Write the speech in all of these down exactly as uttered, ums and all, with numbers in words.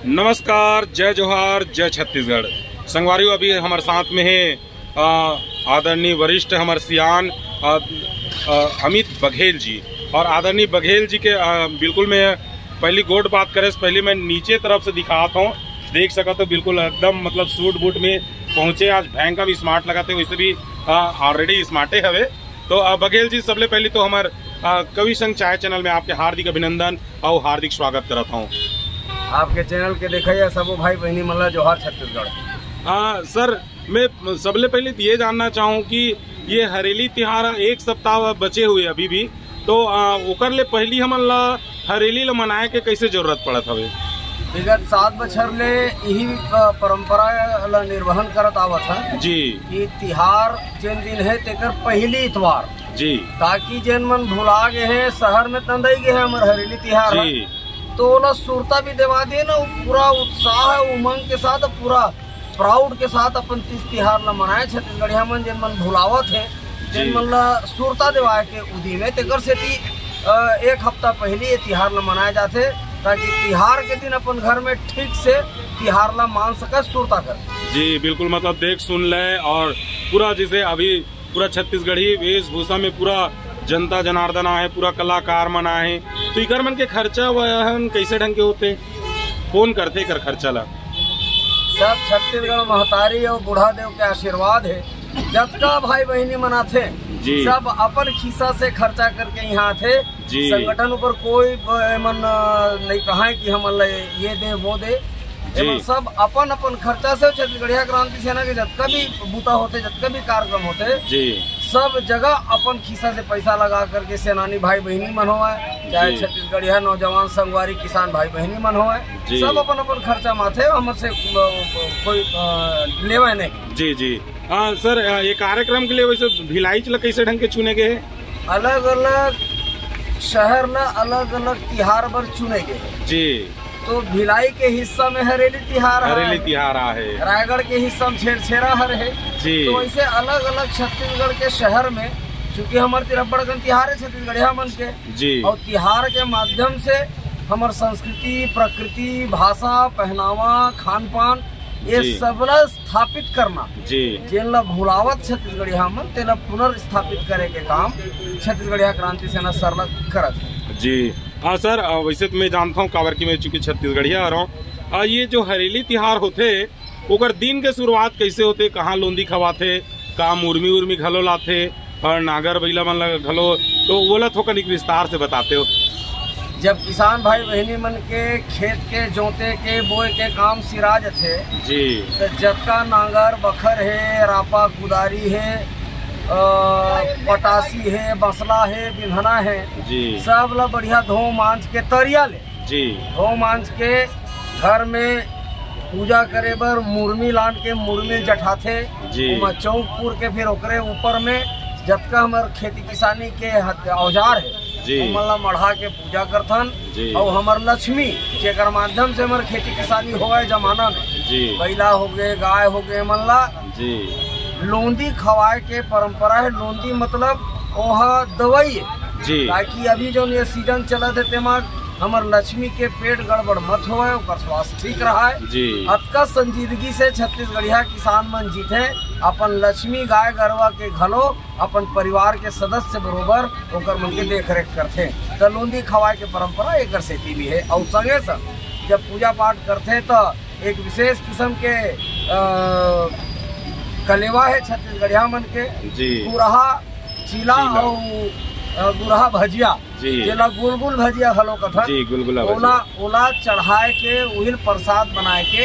नमस्कार, जय जोहार, जय छत्तीसगढ़। संगवारी हो, अभी हमर साथ में हे, अ, आदरणीय वरिष्ठ हमर सियान, अ, अ, अमित बघेल जी। और आदरणीय बघेल जी के, अ, बिल्कुल मैं पहली गोठ बात करे से पहली मैं नीचे तरफ से दिखात हूँ। देख सकत हो बिल्कुल एकदम मतलब सूट बूट में पहुँचे। आज भयंकर स्मार्ट लगत हे, वैसे भी, अ, already स्मार्टे हवे। तो, अ, बघेल जी, सबले पहली तो हमर, अ, कवि संग चाय चैनल में आपके हार्दिक अभिनंदन और हार्दिक स्वागत करत हूँ। आपके चैनल के देखइया सबो भाई बहिनी मन ला जोहार छत्तीसगढ़। अ, सर, मैं सबले पहले तो ये जानना चाहूँ कि ये हरेली तिहार एक सप्ताह बचे हुए अभी भी, तो, अ, ओकर ले पहली हमन ला हरेली ला मनाए के कैसे जरूरत पड़त हवे? विगत सात बछर ले इही, अ, परंपरा ला निर्वहन करत आवत हन जी। कि तिहार जेन दिन हे तेकर पहली इतवार, जी। ताकि जेन मन भुला गे हे, शहर में तंदई गे हे हमर हरेली तिहार ह, जी। तो ओला सुरता भी देवा दे ना, पूरा उत्साह उमंग के साथ, पूरा प्राउड के साथ अपन तीज तिहार ला मनाए छत्तीसगढ़िया मन, जेन मन भुलावत हे, जी। जेन मन ला सुरता देवाए के उदीम हे, तेकर सेती, अ, एक हफ्ता पहली ये तिहार ला मनाए जाथे, ताकि तिहार के दिन अपन घर में ठीक से तिहार ला मान सके, सुरता कर। जी, बिल्कुल, मतलब देख सुन ले और पूरा जैसे अभी पूरा छत्तीसगढ़ी वेशभूषा में पूरा जनता जनार्दन आहे, पूरा कलाकार मन आहे, तो इकर मन के खर्चा वहन कैसे ढंग के होथे? कौन करथे एकर खर्चा ला? सब छत्तीसगढ़ महतारी और बूढ़ा देव के आशीर्वाद हे। जतका भाई बहिनी मन आथे, जी। सब अपन खिस्सा से खर्चा करके यहाँ आथे। जी। संगठन ऊपर कोई ब-, एमन, अ, नहीं कहाए कि हमन ला ये दे, वो दे। जी। एमन सब अपन अपन खर्चा से छत्तीसगढ़िया क्रांति सेना के जतका भी बूता होथे, जतका भी कार्यक्रम होथे, जी। सब जगह अपन खिस्सा से पैसा लगा करके सेनानी भाई बहिनी मन होवय, चाहे जी। छत्तीसगढ़िया नौजवान संगवारी किसान भाई बहिनी मन होवय, जी। सब अपन अपन खर्चा माथे, हमर से, अ, कोई, अ, लेवय नहीं। जी, जी। अ, सर, अ, ये कार्यक्रम के लिए वैसे भिलाईच ला कैसे ढंग के चुने गए हे? अलग-अलग शहर ला अलग-अलग तिहार बर चुने गए हे। जी। तो भिलाई के हिस्सा में हरेली तिहार हरेली आहे। तिहार आहे। रायगढ़ के हिस्सा में छेरछेरा हर हे। जी। तो ऐसे अलग-अलग छत्तीसगढ़ के शहर में, चूंकि हमर तीर अब्बड़ अकन तिहार हे छत्तीसगढ़िया मन के, जी। और तिहार के माध्यम से हमर संस्कृति, प्रकृति, भाषा, पहनावा, खान पान, ये जी। सबला स्थापित करना, जी। जेन ला भुलावत छत्तीसगढ़िया मन, तेला पुनर्स्थापित करे के काम छत्तीसगढ़िया क्रांति सेना सरलग करत हे। जी। हाँ सर, अ, वैसे तो मैं जानता हूँ, काबर कि मैं चूंकि छत्तीसगढ़िया हरौं। अ, ये जो हरेली तिहार होथे, ओकर दिन के शुरुआत कैसे होथे, कहाँ लोंदी खवाथे, का मुरमी उर्मी घलो लाथे, और नागर बइला मन ला घलो, तो वोला थोकन एक विस्तार से बताते हो। जब किसान भाई बहिनी मन के खेत के जोते के बोए के काम सिरा जथे, जी। तो जतका नांगर बखर हे, रापा कुदारी हे, अ, पटासी हे, बसला हे, बिंधना हे, जी। सब ला बढ़िया धो मांज के तरिया ले, जी। धो मांज के घर में पूजा करे बर मुरमी लान के मुरमी जठाथे। जी। ओमा चौक पुर के फिर ओकरे ऊपर में जतका हमर खेती किसानी के हथ-, औजार हे, जी। ओमन ला मढ़ा के पूजा करथन। जी। अउ हमर लक्ष्मी, जेकर माध्यम से हमर खेती किसानी होवय जमाना में, जी। बइला होगे, गाय होगे, एमन ला जी। लोंदी खवाए के परंपरा हे। लोंदी मतलब ओह दवाई हे। जी। ताकि अभी जौन ये सीजन चलत हे, तेमा हमर लक्ष्मी के पेट गड़बड़ मत होवय, ओकर स्वास्थ्य ठीक रहय। जी। अतका संजीदगी से छत्तीसगढ़िया किसान मन जीथे, अपन लक्ष्मी गाय गरवा के घलो अपन परिवार के सदस्य बरोबर ओकर मन के देख रेख करथे। त लोंदी खवाए के परंपरा एकर सेती भी हे। अउ संगे संग जब पूजा पाठ करथे त एक विशेष किस्म के, अ, कलेवा हे छत्तीसगढ़िया मन के, जी। गुरहा चीला चीला। अउ, अ, गुरहा भजिया, जी। जेला गुलगुल भजिया घलो कथन। जी, गुलगुला ओला, भजिया। ओला चढ़ाए के उहिल प्रसाद बनाए के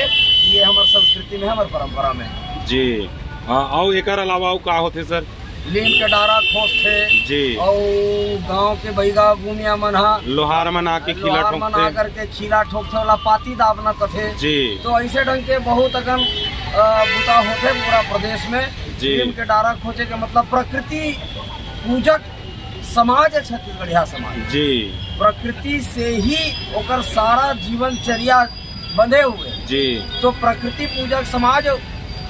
ये हमर संस्कृति में, हमर परंपरा में हे। जी। हाँ, अउ एकर अलावा अउ का होथे सर? लीम के डारा खोसथे। जी। अउ गांव के बइगा गुमिया मन ह लोहार मन आके खीला लोहार मन ठोकथे। आकर के खीला ठोकथे, ओला पाती दाबना कथे। जी। तो ऐसे ढंग के बहुत अकन, अ, बुता होथे पूरा प्रदेश में। जी। लीम के डारा खोचे के मतलब प्रकृति पूजक समाज हे छत्तीसगढ़िया समाज। जी। प्रकृति से ही ओकर सारा जीवन चर्या बंधे हुए। जी। तो प्रकृति पूजक समाज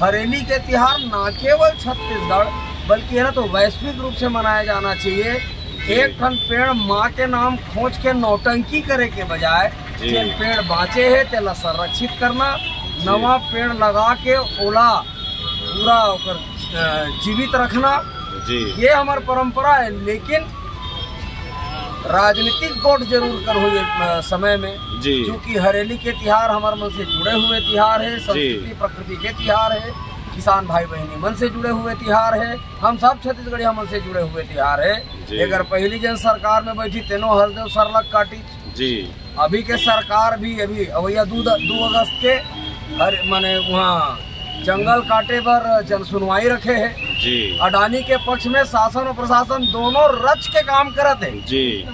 हरेली के तिहार ना केवल छत्तीसगढ़, बल्कि है ना, तो वैश्विक रूप से मनाया जाना चाहिए। जी। एक ठन पेड़ माँ के नाम खोज के नौटंकी करे के बजाय जी। जेन पेड़ बाँचे हे, तेला संरक्षित करना, जी। नवा पेड़ लगा के ओला पूरा ओकर, अ, जीवित रखना, जी। ये हमर परंपरा हे। लेकिन राजनीतिक गोठ जरूर करहूँ ये, अ, समय में, जी। क्योंकि हरेली के तिहार हमर मन से जुड़े हुए तिहार हे, जी। संस्कृति प्रकृति के तिहार हे, किसान भाई बहिनी मन से जुड़े हुए तिहार हे, हम सब छत्तीसगढ़िया मन से जुड़े हुए तिहार हे। जी। एकर पहिली जेन सरकार में बैठी, तेनो हसदेव सरलग काटी। जी। अभी के सरकार भी अभी अवैया दू द-, दू अगस्त के हर, माने, वहाँ जंगल काटे बर जनसुनवाई रखे हे। जी। अडानी के पक्ष में शासन और प्रशासन दोनों रच के काम करत हे। जी।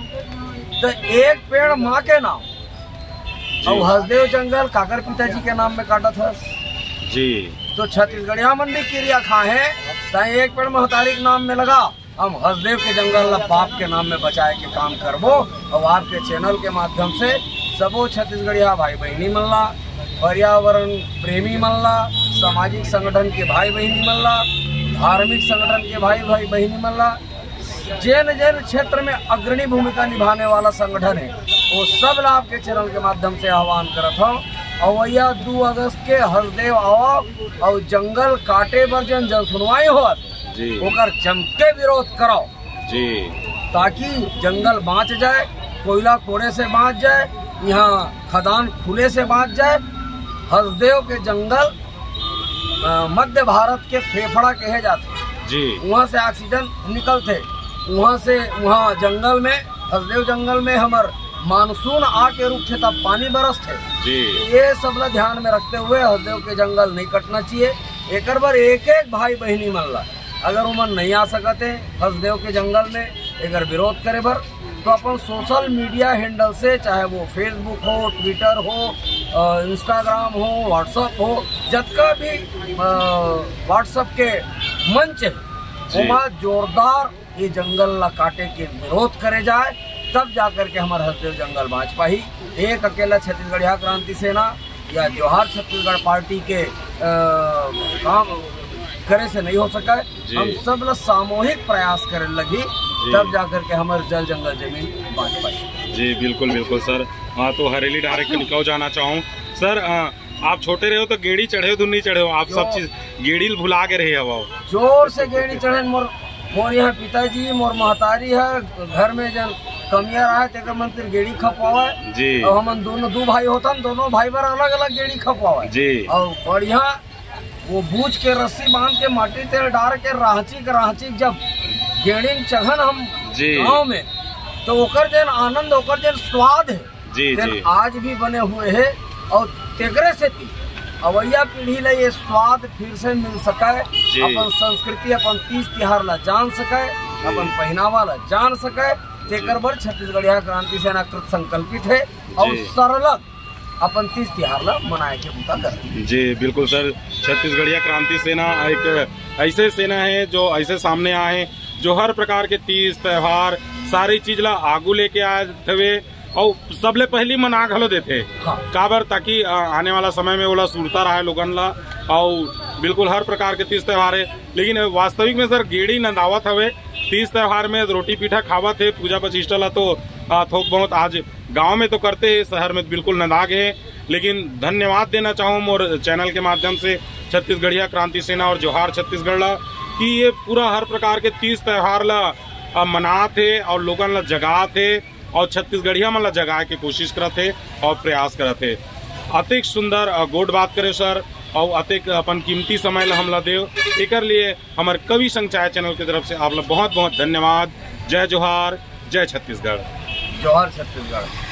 तो एक पेड़ माँ के नाम, जी। अउ हसदेव जंगल काकर पिताजी के नाम में काटत हस? जी। तो छत्तीसगढ़िया मन भी किरिया खाए हे, त एक पेड़ महतारी के नाम में लगा, हम हसदेव के जंगल ला बाप के नाम में बचाए के काम करबो। अउ आपके चैनल के माध्यम से सबो छत्तीसगढ़िया भाई बहिनी मन ला, पर्यावरण प्रेमी मन ला, सामाजिक संगठन के भाई बहिनी मन ला, धार्मिक संगठन के भाई, भाई बहिनी मन ला, जेन जेन क्षेत्र में अग्रणी भूमिका निभाने वाला संगठन हे, वो सब ला आपके चैनल के माध्यम से आह्वान करत हूँ। अवैया दू अगस्त के हसदेव आवव अउ जंगल काटे बर जेन जनसुनवाई होवत, जी। ओकर जम के विरोध करव। जी। ताकि जंगल बाँच जाए, कोयला कोड़े से बाँच जाए, यहाँ खदान खुले से बाँच जाए। हसदेव के जंगल, अ, मध्य भारत के फेफड़ा कहे जाथे। जी। वहाँ से ऑक्सीजन निकलथे, वहाँ से, वहाँ जंगल में, हसदेव जंगल में हमर मानसून आके रुकथे, तब पानी बरसथे। जी। ये सब ला ध्यान में रखते हुए हसदेव के जंगल नहीं कटना चाहिए। एकर बर एक एक भाई बहिनी मन ला, अगर ओमन नहीं आ सकत हे हसदेव के जंगल में एकर विरोध करे बर, तो अपन सोशल मीडिया हैंडल से, चाहे वो Facebook हो, Twitter हो, अ, Instagram हो, WhatsApp हो, जतका भी, अ, WhatsApp के मंच हे, जी। ओमा जोरदार ये जंगल ला काटे के विरोध करे जाए, तब जा करके हमर हसदेव जंगल बाँच पाही। एक अकेला छत्तीसगढ़िया क्रांति सेना या जोहार छत्तीसगढ़ पार्टी के, अ, काम करे से नहीं हो सके। जी। हम सब ला सामूहिक प्रयास करे लगही, जी। तब जा करके हमर जल जंगल जमीन बाँच पाही। जी, बिल्कुल, बिल्कुल सर। हाँ, तो हरेली डायरेक्ट निकल जाना चाहूँ सर। अ, आप छोटे रहे हो तो गेड़ी चढ़े हो, धुन नहीं चढ़े हो, आप सब जो चीज गेड़ी ल भुला के रहे हवव। जोर से गेड़ी चढ़े मोर, मोर यहाँ पिताजी, मोर महतारी हे, घर में जन कमिया रहे, तेकर मन तिर गेड़ी खपवावे। जी। अउ हमन दोनों दू भाई होतन, दोनों भाई बर अलग-अलग गेड़ी खपवावे। जी। अउ बढ़िया वो बूच के रस्सी बांध के माटी तेल डार के रांची के, रांची जब गेड़ी म चघन हम जी। गाँव में, तो ओकर जेन आनंद, ओकर जेन स्वाद हे, जी, तेन जी। आज भी बने हुए हे। अउ तेकरे सेती अवैया पीढ़ी ला ये स्वाद फिर से मिल सके, जी। अपन संस्कृति, अपन तीज तिहार ला जान सके, जी। अपन पहनावा ला जान सके, तेकर जी। बर छत्तीसगढ़िया क्रांति सेना कृत संकल्पित हे। अउ जी। सरलग अपन तीज तिहार ला मनाए के बूता करत हे। जी, बिल्कुल सर, छत्तीसगढ़िया क्रांति सेना एक ऐसे सेना हे जो ऐसे सामने आए, जो हर प्रकार के तीज, त्योहार, सारी चीज ला आगू लेके आए हवे। अउ सबले पहिली मना घलो देथे। हाँ। काबर, ताकि, अ, आने वाला समय में ओला सुरता रहे लोगन ला। अउ बिल्कुल हर प्रकार के तीज त्योहार हे, लेकिन वास्तविक में सर गेड़ी नंदावत हवे। तीज त्योहार में रोटी पीठा खावत हे, पूजा पचिष्टा ला तो, अ, थोक बहुत आज गांव में तो करते हे, शहर में बिल्कुल नंदा गे हे। लेकिन धन्यवाद देना चाहूँ मोर चैनल के माध्यम से, छत्तीसगढ़िया क्रांति सेना और जोहार छत्तीसगढ़ ला, कि ये पूरा हर प्रकार के तीज त्योहार ला, अ, मनात हे और लोगन ला जगात हे। अउ छत्तीसगढ़िया मन ला जगाए के कोशिश करत हे अउ प्रयास करत हे। अतेक सुंदर अउ गोठ बात करे सर, अउ अतेक अपन कीमती समय ला हमला देव, एकर लिए हमर कवि संग चाय चैनल के तरफ से आप ला बहुत बहुत धन्यवाद। जय जोहार, जय छत्तीसगढ़। जोहार छत्तीसगढ़।